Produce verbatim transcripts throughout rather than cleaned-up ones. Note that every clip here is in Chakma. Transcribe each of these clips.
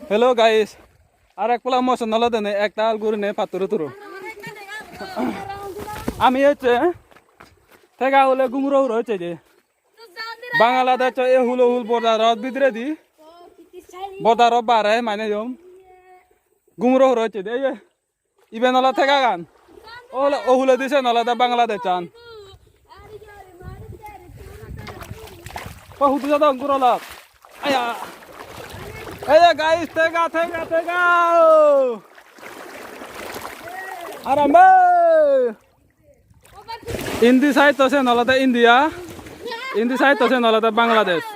Hello guys, ar ek pola moson olode ne ektal gurine pattoro turo. Ami ecche tega hule gumuro huro ecche je. Bangladesh e hulo hul border ot bidiredi, border ot bare mane yom. Gumuro huro ecche de ye. Iben ole tegagan. Ole o huledi sen olode Bangladeshan. O hudu jadon guro lok. Aya. Ei je guys, tega, tega, tega. O. Arambe. Indi side to sen olode India. Indi side to sen olode Bangladesh.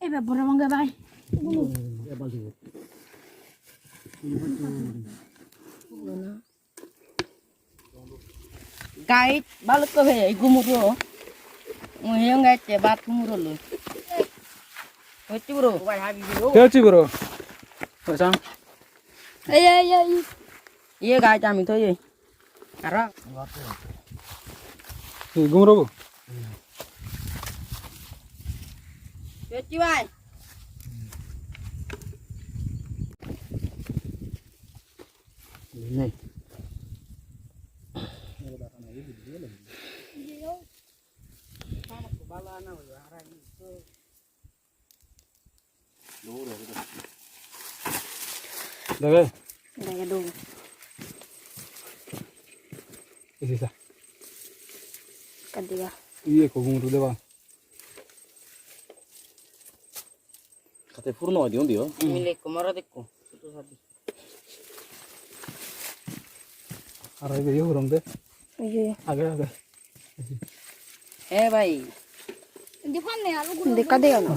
Ebe bora mangga bai. Guys, balukko peye gumuro. Mui heyong guys, te bat gumuro loi. Hocchi bro. Hocchi bro. Hocchi. Ei, ei, ei. Iye guys, ami to iye. Aro. Hi gumuro bo? Hocchi bai. Nei. Dege. Dege do. Isi sa. Kadiga. Iye ko gumuro de ba. Kate purno oi di undi o. Mile ekko morot ekko. Sudo sadi. Aro ibe yo hurong de. Iye. Age, age. Eh, bhai. Indi phone ne alu guru. Dekha de na.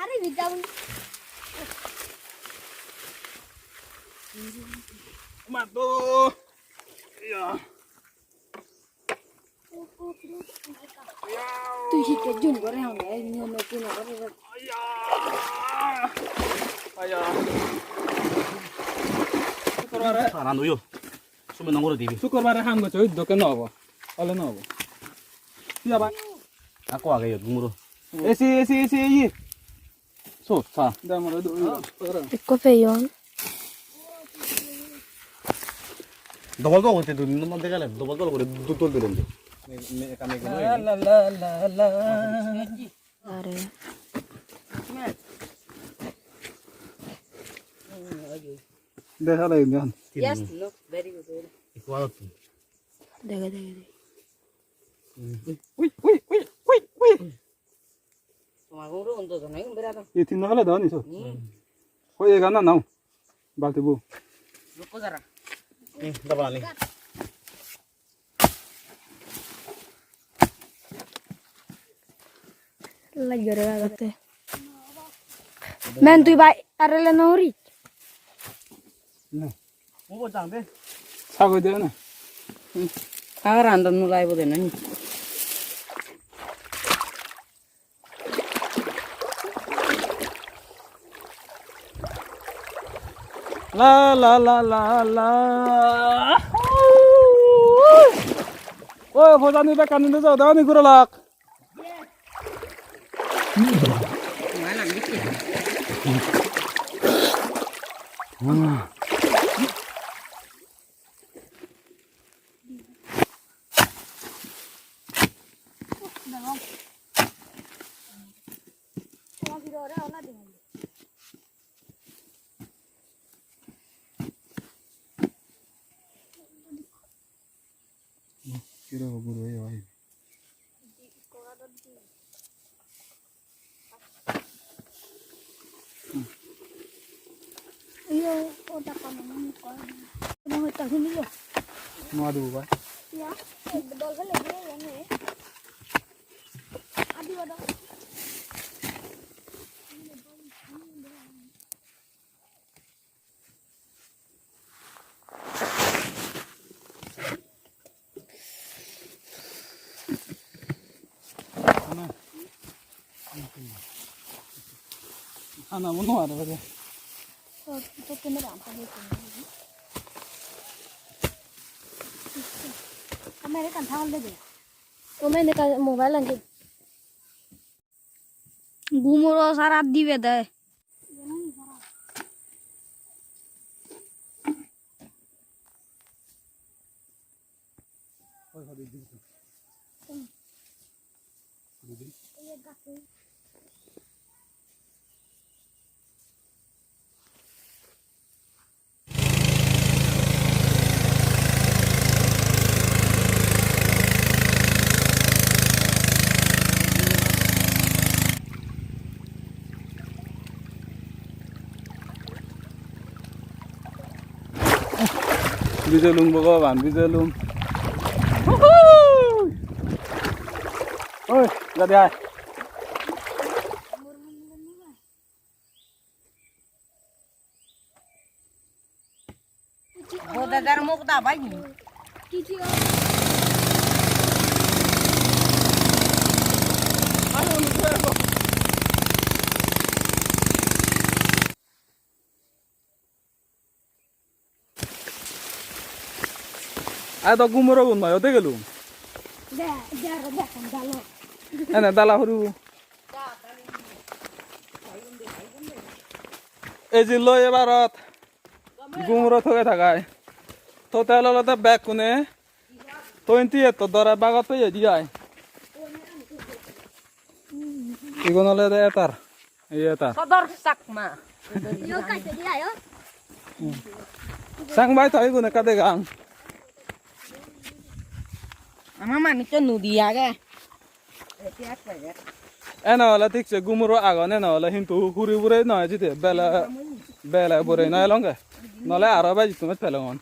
Are bidam. Mato. Ya. Tui hitte jun gore hang de, niyome tui no gore. Aya. Aya. Sukrobare. Saran uyo. Sumi nongore dibi. Sukrobare ham gocho, dokke no obo. Ole no obo. Iya, bai. Ako age yo, gumuro. Esi, esi, esi, iye. So, sa. Ekko peyon. Dobol dobol guri dun, no degale, dobol dobol guri du-, dol dol dun. Me, me, ekka me gulo. La, la, la, la, la. Are. De sala indi han. Yes, look, very good. Ikko alot. Dege, dege, dege. Ui, ui, ui, ui, ui. Toma gumuro undo jone gum berado. Ei tinno fele do ni so. Hmm. Hoi, ega na nao. Balti bu. Rukko jara. Hmm, dabal ani. Lajjore agate. Men tui bai arele no ri. No. Ubo jang de. Sagoi de na. Hmm. Agar andon mulai bo de na ni. La, la, la, la, la. Oi, hojani bekkani do jao, dani guro lak. Kira guru ya. Iyo, oda kono mani ko. Kono hoita hini lo. No adu ba. Ya, dol fele diye ya ne. Adu adu. Hana mo no aro de. American thaol de. American mobile anche. Gumuro sara dibe de. Bijelung Bhogoban, bijelung. Oi, jadi ai. Bo dadar mok da bai ni. Ai to gumuro gun noi, ode gelung. De, de, de, de, dalo. Ene dala huru. Eji loi ebarot gumuro thoge thagai. Total olode bekkune twenty eight to dore bagot peye di ai. Igun olode etar. Iye ta. Sodor Chakma. Yo kaise di ayo. Sang bai to igun ekka degang. Ama manuccho nudi age. Eno ole thik se gumuro agon, eno ole hintu huri bure noi jide bele, bele bure noi elonge. Nole aro bej tumej pelongon.